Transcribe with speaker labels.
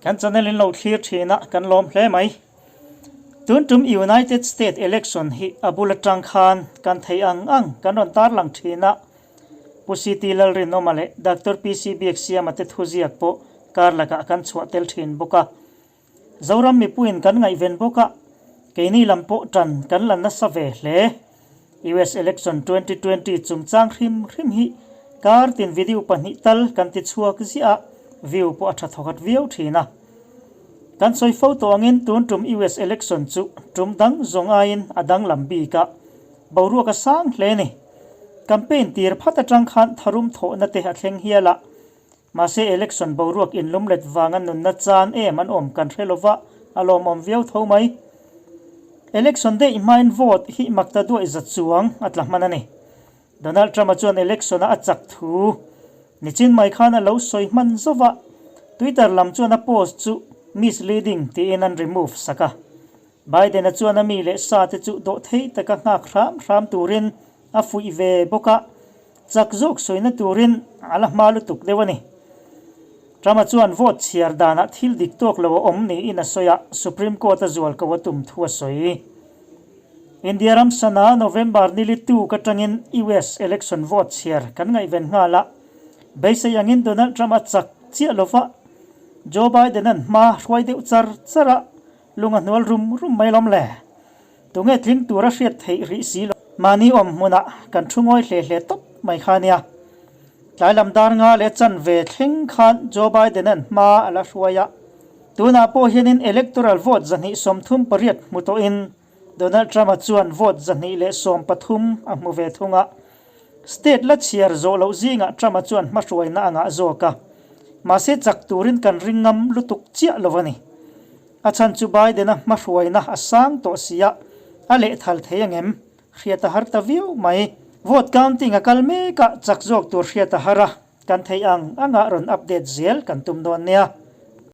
Speaker 1: Kan channel in lo thlir thin a, kan lawm hle mai. Tun tum United State election hi a bul atang khan kan theih ang ang kan rawn tarlang thin a, Pu CT Lalrinawma leh Doctor PC Biaksiama te thuziak pawh kar lakah kan chhuah tel thin bawk a. Zoram mipuiin kan ngaihven bawk a, keini lam pawh tan kan la nasa ve hle. US Election 2020 chungchang hrim hrim hi kar tin video pahnih tal kan ti chhuak ziah a, view pawh a tha thawkhat viau thin a. Kan sawi fo tawh angin tun tum US Election chu tum dang zawng aiin a danglam bik a, boruak a sang hle ni. Campaign tir phat atang khan tharum thawhna te a thleng hial a, Mahse election boruak inlumlet vanga nunna chan em an awm kan hre lova, a lawmawm viau tho mai. Election day hmain vote hi makta duaih za chuang a tla hman a ni. Donald Trump-a chuan election-a a chak thu nichin mai khan a lo sawi hman zauh a, Twitter lam chuan a post chu misleading tiin an remove sak a. Biden-a chuan a mi leh sa te chu dawhthei taka nghak hram hram turin a fuih ve bawk a, chak zawk sawina turin a la hma lutuk deuh a ni. Trump-a chuan vote chhiar danah thil dik tawk lo a awm niin a sawi a, Supreme Court-a zual ko a tum thu a sawi. India ram sana November ni li tuk atangin US election vote chhiar kan ngaihven nghal a, beisei angin Donald Trump-a chak chiah lova Joe Biden-a'n hma hruai deuh char char a, Lung a hnual rum rum mai lawm le. Tunge tling tur a hriat theih rih si lo. Mahni awm hmunah kan thu ngawi hle hle tawp mai kha nia. Tlai lam dar nga leh chanve thleng khan Joe Biden-a'n hma a la hruai a. Tunah pawh hianin electoral vote 238 hmu tawhin Donald Trump-a chuan vote 213 a hmu ve thung a. State la chhiar zawh loh zingah Trump-a chuan hmahruaina a ngah zawk a. Mahse chak turin kan ring ngam lutuk chiah lo a ni. A chhan chu Biden-a hmahruaina a sang tawh si a, a lehthal thei angem? Hriat a har ta viau mai. Vote counting a kal mek a, chak zawk tur hriat a har a, kan theih ang anga rawn update zel kan tum dawn nia.